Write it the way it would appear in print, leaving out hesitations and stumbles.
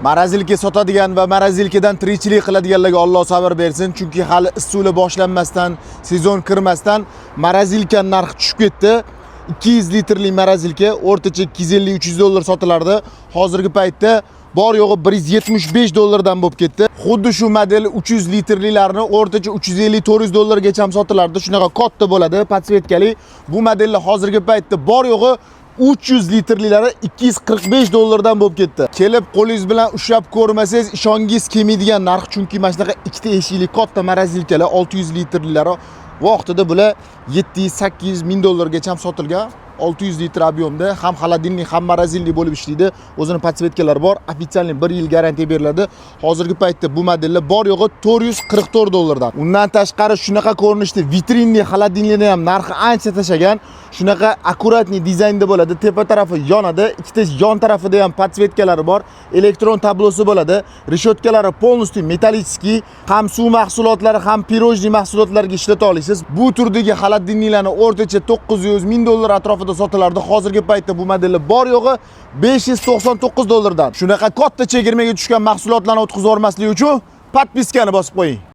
Морозилка sotadigan va морозилка dan tirikchilik qiladiganlarga Alloh sabr bersin, chunki hali issiqlar boshlanmasdan, sezon kirmasdan морозилка narxi tushib ketdi. 200 litrli морозилка o'rtacha 250-300 dollar sotilardi. Hozirgi paytda bor yo'g'i 175 dollardan bo'lib ketdi. Xuddi shu model 300 litrlilarni o'rtacha 350-400 dollargacha ham sotilardi. Shunaqa katta bo'ladi, подсветка li. Bu modellar hozirgi paytda bor yo'g'i 300 litrlilari 245 dollardan bo'lib ketdi. Kelib qo'lingiz bilan ushlab ko'rmasangiz ishongingiz kelmaydigan narx, chunki mana shunaqa ikkita eshikli katta морозилка lar 600 litrlilari vaqtida bular 700-800 ming dollargacha ham sotilgan. 600 litr объем da ham холодильник, ham морозильник bo'lib ishlaydi. O'zini подсветка lari bor. Официальный 1 yil garantiya beriladi. Hozirgi paytda bu modellar bor yo'g'i 444 dollardan. Undan tashqari shunaqa ko'rinishda vitrinli холодильник ni ham narxi ancha tashagan. Shunaqa аккуратный dizaynda bo'ladi. Tepa tarafi yonadi, ikkita yon tarafida ham подсветка lari bor. Elektron tablosi bo'ladi. Решётка lari полностью металлический. Ham suv mahsulotlari, ham пирожный mahsulotlarga ishlata olasiz. Bu turdagi холодильник larni o'rtacha 900 ming dollar atrofida sotilardi. Hozirgi paytda bu modellar bor yo'g'i 599 dollardan. Shunaqa katta chegirmaga tushgan mahsulotlarni o'tkazib yubormaslik uchun подписка ni bosib qo'ying.